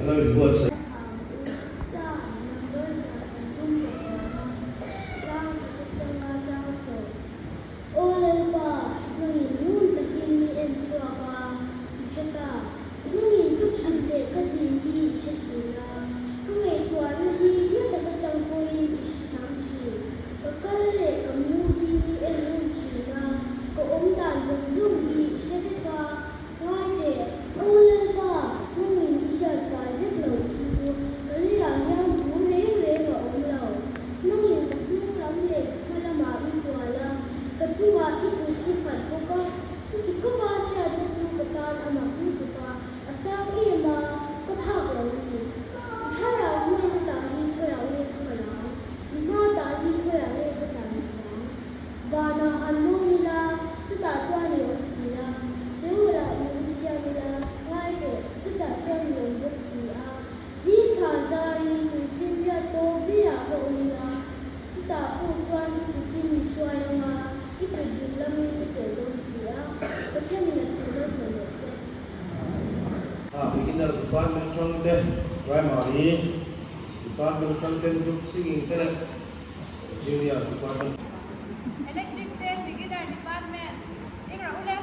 A lo inbuatsaih. Aw Lalpa, nangin ngun takin mi en chhuak a, i hre ta. Nangin ka chhun leh ka din hi i hre thin a, ka ngaihtuahna hi hla tak atang pawhin i hre thiam thin. Ka kal leh ka mu hi mi en ngun thin a, ka awm dan zawng zawng hi i hre vek a. Ngai teh, Aw Lalpa, nangin i hriat fai vek lo chu ka leiah hian thu reng reng a awm lo. Nangin ka hnung lam leh ka hma lamah i hual a, ka chungah i kut i nghat bawk a, chuti kawpa hriatna chu ka tan a mak lutuk a, a sang em a, ka phak lo a ni. I thlarau hnen atah hi khawiah nge ka kal ang? I hma tah hi khawiah nge ka tlan chhuah ang? Vanah han lung ila, chutah chuan i awm si a, Seoul-ah i awm siam ila, ngai teh, chutah chuan i awm bawk si a. Zing thla zarin tuifinriat tawp beiah va awm ila, chutah pawh chuan i kutin mi hruai ang a, i kut ding lamin ka chelh dawn si a, Pathianin a thu malsawm rawh se. A beginner department atang te, primary department atang ten group singing te leh Junior department. Electric Fan Beginner Department ding rawh u le.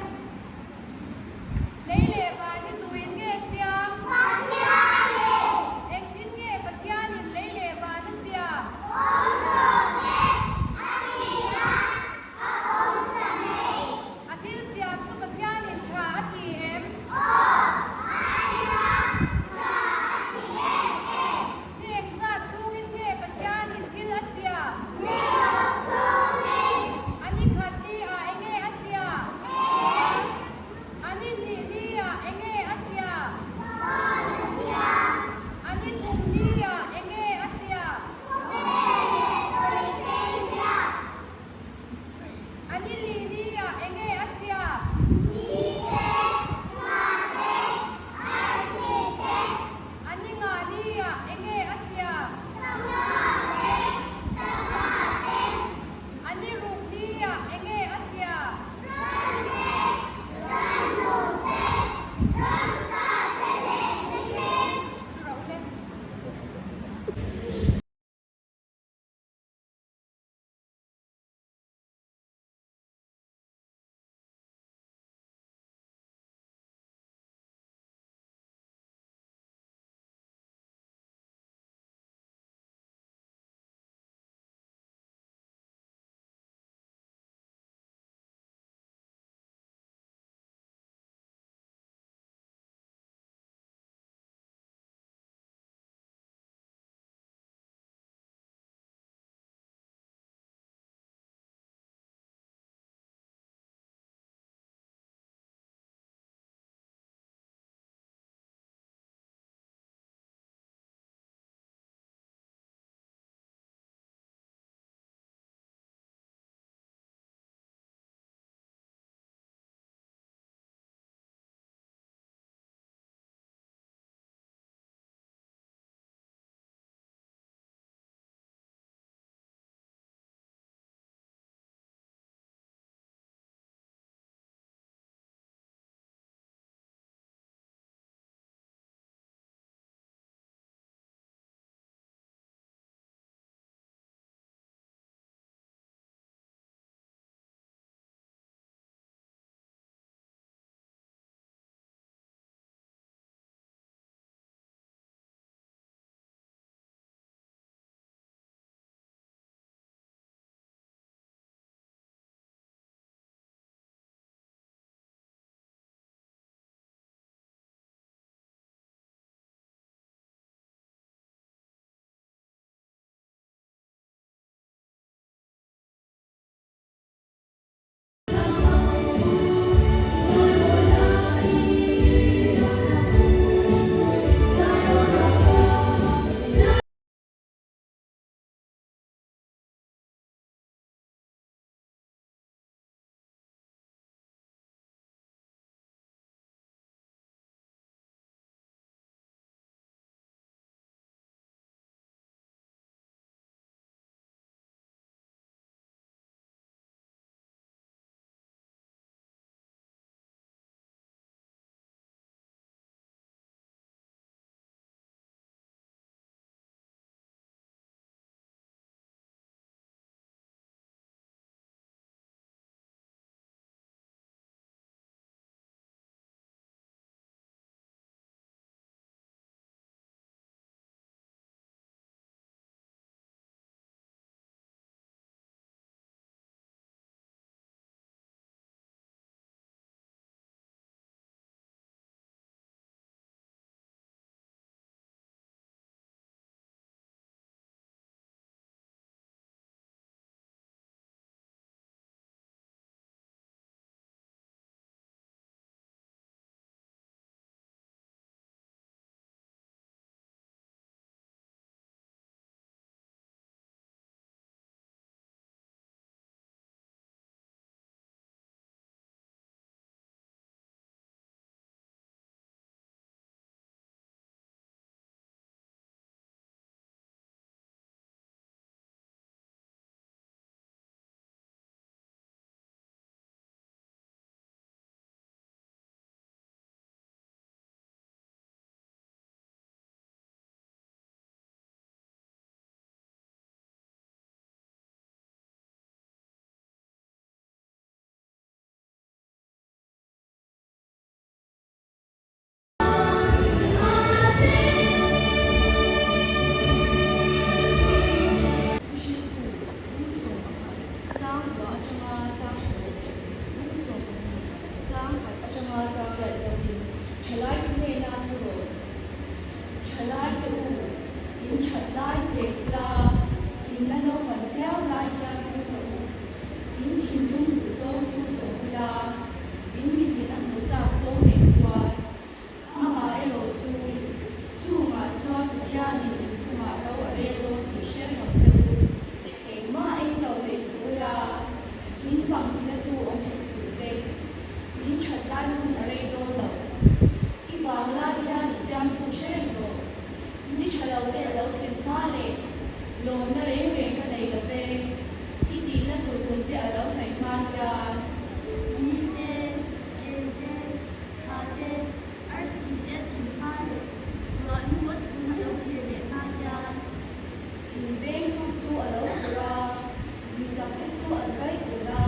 Lei leh van hi tuin nge siam? Pathianin! Engtin nge Pathianin lei leh van a siam? Awm rawh se a ti a, a awm ta mai. A thil siam chu Pathianin tha a ti em? Aw, a nia, tha a ti em em. Ni engzat chhungin nge Pathianin thil a siam? Ni ruk chhungin. A ni viau lai hian kal rawh u. In thinlung duhzawng chu zawm ula, in mitin a hmuh chak zawng nen chuan amah erawh chu chungah chuan Pathianin in chungah ro a rel dawn tih hre reng ang che u. Engmah ei lo nei suh ula, min pangtinatu awm hek suh se, min that lai hun a rei dawn lo. I vang lai hian i siamtu hre reng rawh. Ni tha lo te a lo thlen hma leh lawmna reng reng ka nei lo ve, i tihna tur hun te a lo hnaih hma hian. Ni te, el te, thla te, arsi te a thlen hma leh ruah nu a chhum a lo kir leh hma hian. Thing vengtu chu a lo phur a, mi chak te chu an kai kun a.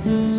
Amen.